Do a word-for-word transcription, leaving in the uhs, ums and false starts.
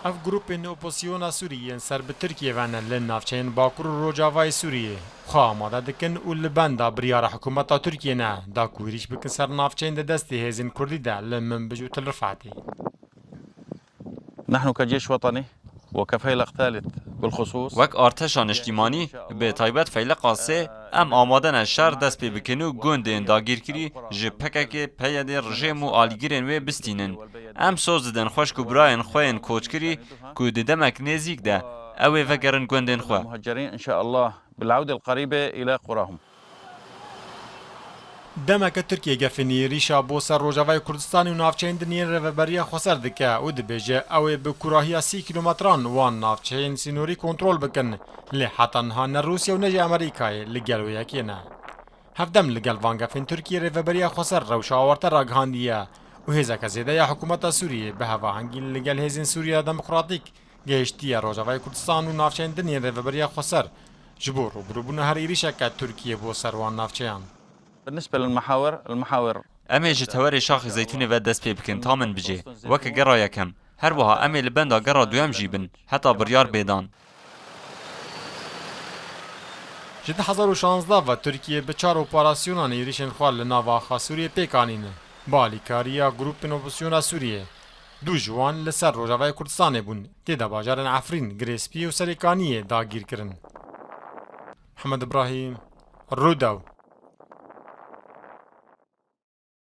Ev grûpên opozîsyona Sûrî yên ser bi Tirkiyê ve ne li navçeyên Bakur û Rojavayê Sûriyê xwe amade dikin û li benda biryara hikûmeta Tirkiyê ne da ku êrîş bikin ser navçeyên di destê hêzên Kurdî de li Minbij û Til Rifetê. نحن كجيش وطني وكفيلق ثالث بالخصوص Wek arteşa niştîmanî, bi taybet feyleqa sê, em amade ne şer dest pê bikin û gundên dagîrkirî ji P K K, P Y D, rejîm û alîgirên wê bistînin. Em soz didin xweşk û birayên xwe yên koçkirî ku di demek nêzîk de ew ê vegerin gundên xwe. المهجرين إن شاء الله بالعودة القريبة إلى قراهم. Demeke Tirkiye gefên êrîşa bo ser Rojavayê Kurdistanê û navçeyên din yên rêveberiya xweser dike û dibêje ew ê bi kurahiya sî kîlometran wan navçeyên sînorî kontrol bikin. Lê heta niha ne Rûsya û ne jî Amerîkayê li gel wê yekê ne. Hevdem li gel van gefên Tirkiye rêveberiya xweser rewşa awarte ragihandiye û hêzeke zêde ya hikûmeta Sûriyê bi hevahengî li gel hêzên Sûriya Demokratîk gihiştiye Rojavayê Kurdistan û navçeyên din yên rêveberiya xweser ji bo rûbirûbûna her êrîşeke Tirkiye bo ser wan navçeyan. بالنسبة للمحاور المحاور Em ê ji tewerê Şaxê Zeytûnê ve dest pê bikin ta Minbicê, weke gera yekem. Her wiha em ê li benda gera duyem jî bin, heta biryar bê dan. Ji du hezar û şazdeh ve Tirkiye bi çar operasyonan êrîşên xwe li nava axa Sûriyê pêk anîne. Bi alîkariya grûpên opozîsyona Sûriyê, du ji wan li ser Rojavayê Kurdistanê bûn, tê de bajarên Efrîn, Girêspî û Serêkaniyê dagîr kirin. Hemed Ibrahîm, Rûdaw.